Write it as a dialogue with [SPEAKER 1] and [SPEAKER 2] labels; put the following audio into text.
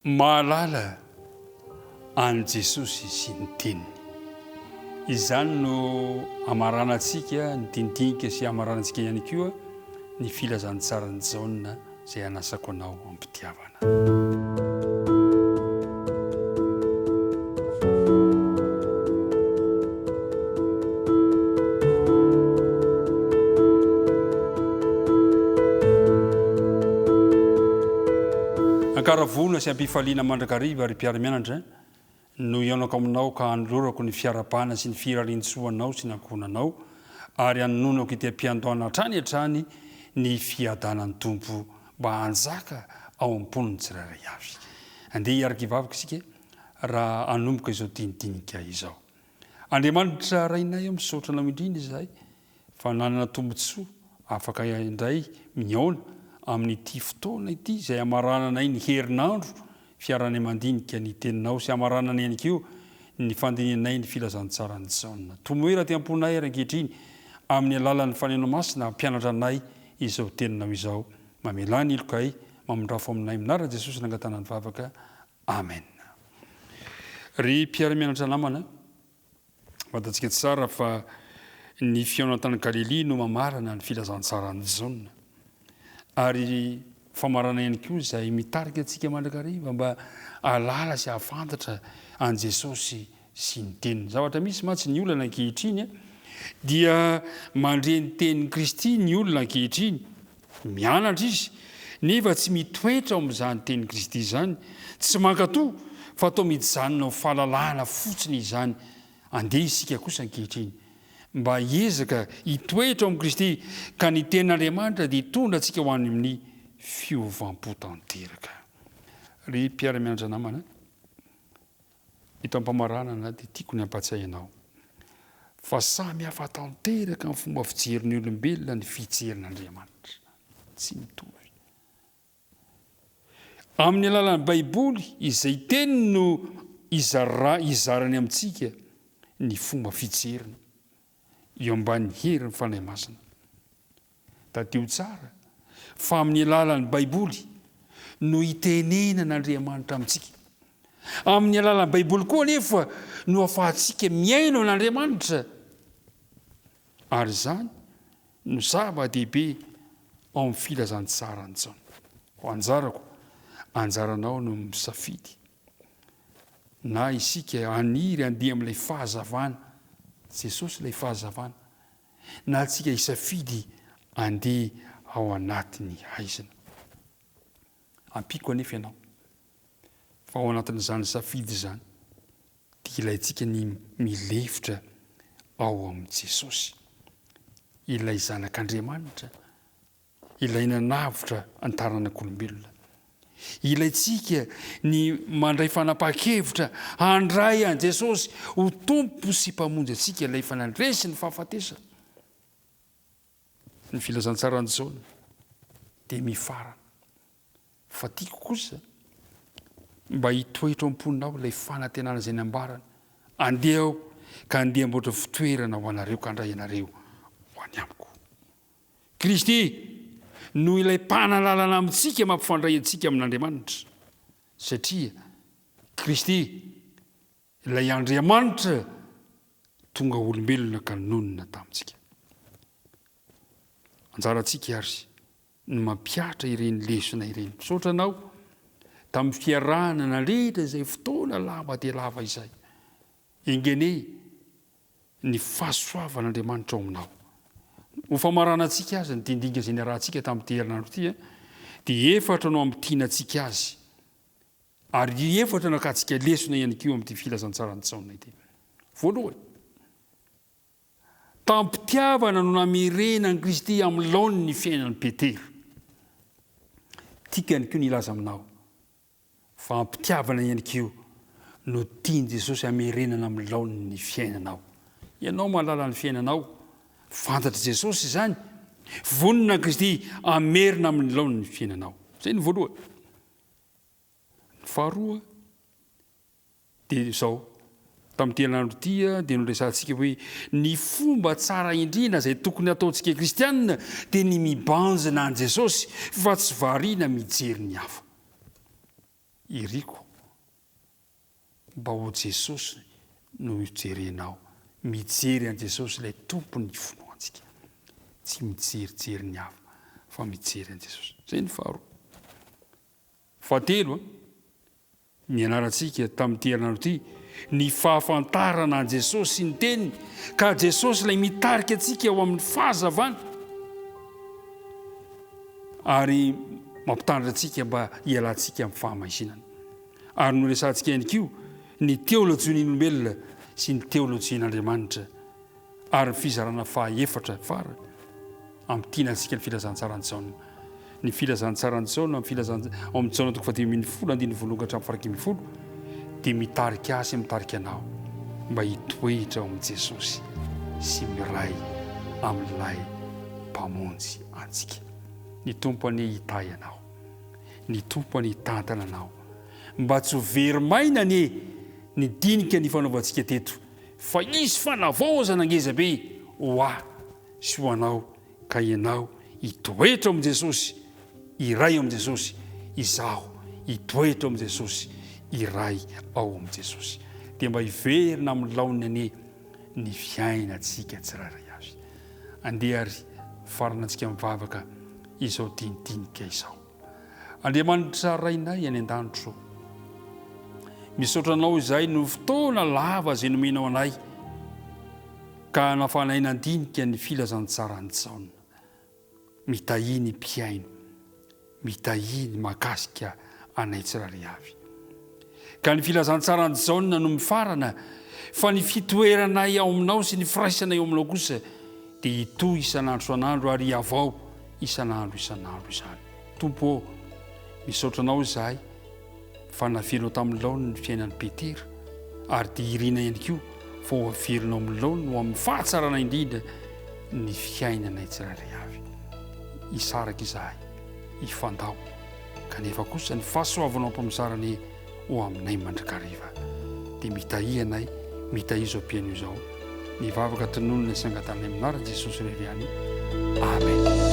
[SPEAKER 1] Mahalala an'i Jesosy sy ny Teniny. Izany no hamaranantsika ny dinidinika sy hamaranantsika ihany koa ny filazantsaran'i Jaona izay anasako anao am-pitiavana. Ankaravoana sy am-pifaliana mandrakariva ry mpiara-mianatra no hihaonako aminao ka hanolorako ny fiarahabana sy ny firarian-tsoa anao sy ny ankohonanao ary hanononako ety am-piandohana hatrany hatrany ny fiadanan'ny Tompo mba hanjaka ao am-pon'ny tsirairay avy. Andeha hiaraka hivavaka isika raha hanomboka izao dinidinika izao. Andriamanitra Rainay ô, misaotra Anao indrindra izahay fa nanana tombontsoa afaka indray mihaona amin'ity fotoana ity izay hamarananay ny herinandro fiarahanay mandinika ny Teninao sy hamaranana ihany koa ny fandinihanay ny filazantsaran'i Jaona. Tomoera aty am-ponay ary ankehitriny amin'ny alalan'ny Faneno Masina hampianatra anay izao Teninao izao. Mamelà ny helokay, mamindrafo aminay. Amin'ny anaran'i Jesosy nangatahana ny vavaka. Amen. Ry mpiara-mianatra namana, fantatsika tsara fa ny fihaonana tany Galilia no mamarana ny filazantsaran'i Jaona. Ary famarana ihany koa izay mitarika antsika mandrakariva mba hahalala sy hahafantatra an'i Jesosy sy ny teniny. Zavatra misy mantsy ny olana ankehitriny dia mandre ny tenin'i Kristy ny olona ankehitriny, mianatra izy, nefa tsy mitoetra ao amin'izany tenin'i Kristy izany, tsy mankatò fa toa mijanona ho fahalalana fotsiny izany. Andeha isika kosa ankehitriny mba hiezaka hitoetra ao amin'i Kristy ka ny tenin'Andriamanitra dia hitondra antsika ho any amin'ny fiovam-po tanteraka. Ry mpiara-mianatra namana, Eto am-pamaranana dia tiako ny hampatsiahy anao fa samy hafa tanteraka ny fomba fijerin'ny olombelona ny fijerin'Andriamanitra. Tsy mitovy. Amin'ny alalan'ny Baiboly, izay Teniny no izara, izarany amintsika ny fomba fijeriny eo ambanin'ny herin'ny Fanahy Masina. Tadidio tsara fa amin'ny alalan'ny Baiboly no itenenan'Andriamanitra amintsika. Amin'ny alalan'ny Baiboly koa anefa no ahafahantsika mihaino an'Andriamanitra. Ary izany no zava-dehibe ao amin'ny filazantsaran'i Jaona. Ho anjarako, anjaranao no misafidy. Na isika haniry handeha amin'ilay fahazavana, Jesosy ilay fahazavana, na antsika hisafidy andeha ao anatin'ny haizina. Ampiako anefa ianao fa ao anatin'izany safidy izany dia ilaintsika ny milefitra ao amin'i Jesosy, ilay Zanak'Andriamanitra Ilay nanavotra ny taranak'olombelona. Ilaintsika ny mandray fanapahan-kevitra handray an'i Jesosy ho Tompo sy Mpamonjy antsika, ilay efa nandresy ny fahafatesana. Ny filazantsaran'i Jaona dia mifarana. Fa tiako kosa mba hitoetra ao am-ponao ilay fanantenana izay nambarany, Andeha aho ka andeha hamboatra fitoerana ho anareo ka handray anareo ho any amiko. Kristy no ilay mpanalalana amintsika mampifandray antsika amin'Andriamanitra, satria Kristy ilay Andriamanitra tonga olombelona ka nonina tamintsika. Anjarantsika ary ny mampihatra ireny lesona ireny. Misaotra anao tamin'ny fiarahana nandritra izay fotoana lava dia lava izay. Enga anie ny fahasoavan'Andriamanitra ao aminao. Ho famaranantsika azy ny dindinga izay niarahantsika tamin'ity herinandro ity dia efatra no hamintinantsika azy ary efatra no hakantsika lesona ihany koa amin'ity filazantsaran'i Jaona ity. Voalohany, tamim-pitiavana no namerenan'i Kristy amin'ny laoniny ny fiainan'i Petera. Tiako ihany koa ny hilaza aminao Fa am-pitiavana ihany koa no tian'i Jesosy hamerenana amin'ny laoniny ny fiainanao. Ianao mahalala ny fiainanao. Fantatr'i Jesosy izany. Vonona Kristy hamerina amin'ny laoniny ny fiainanao. Izay ny voalohany. Ny faharoa dia izao, tamin'ity herinandro ity dia noresahantsika hoe ny fomba tsara indrindra izay tokony hataontsika kristianina dia ny mibanjina an'i Jesosy fa tsy variana mijery ny hafa. Iriko mba ho Jesosy no jerenao. Mijery an'i Jesosy ilay Tompon'ny finoantsika. Tsy mijerijery ny hafa fa mijery an'i Jesosy. Izay ny faharoa. Fahatelo, nianarantsika tamin'ity herinandro ity ny fahafantarana an'i Jesosy sy ny Teniny, ka Jesosy ilay mitarika antsika ho amin'ny fahazavana ary mampitandrina antsika mba hialantsika amin'ny fahamaizinana. Ary noresahantsika ihany koa ny teolojian'ny olombelona sy ny teolojian'Andriamanitra ary ny fizarana fahaefatra farany Ampitiana antsika ny filazantsaran'i Jaona. Ny filazantsaran'i Jaona amin'ny filazan ao amin'ny Jaona toko fahadimy ambinifolo andininy voalohany ka hatramin'ny faha-iraika ambinifolo dia mitarika ahy sy mitarika anao mba hitoetra ao amin'i Jesosy sy miray amin'ilay Mpamonjy antsika. Ny Tompo anie hitahy anao. Ny Tompo anie hitantana anao. Mba tsy ho very maina anie ny dinika nifanaovantsika teto fa hisy fanavaozana ngeza be ho ahy sy ho anao ka ianao hitoetra ao amin'i Jesosy, iray ao amin'i Jesosy, izaho hitoetra ao amin'i Jesosy, iray ao amin'i Jesosy. Dia mba hiverina amin'ny laoniny anie ny fiainantsika tsirairay avy. Andeha ary faranantsika mivavaka izao dinidinika izao. Andriamanitra Rainay any an-danitra ô, misaotra Anao izahay noho fotoana lava izay nomenao anay ka nahafahanay nandinika ny filazantsaran'i Jaona. Mitahia ny mpihaino, mitahia ny mahakasika anay tsirairay avy. Ka ny filazantsaran'i Jaona no mifarana, fa ny fitoeranay ao aminao sy ny firaisanay ao aminao kosa dia hitohy isan'andro isan'andro ary hihavao isan'andro isan'andro izany. Tompo ô, misaotra Anao izahay fa navelinao tamin'ny laoniny ny fiainan'i Petera, ary dia irina ihany koa fa ho averinao amin'ny laoniny ho amin'ny fahatsarana indrindra ny fiainanay tsirairay avy. Hisaraka izahay, hifandao. Kanefa kosa ny fahasoavanao ampamizara anie ho aminay mandrakariva. Dia mitahia anay, mitahia izao mpihaino izao. Ny vavaka tononina sy angatahinay amin'ny anaran'i Jesosy irery ihany. Amen.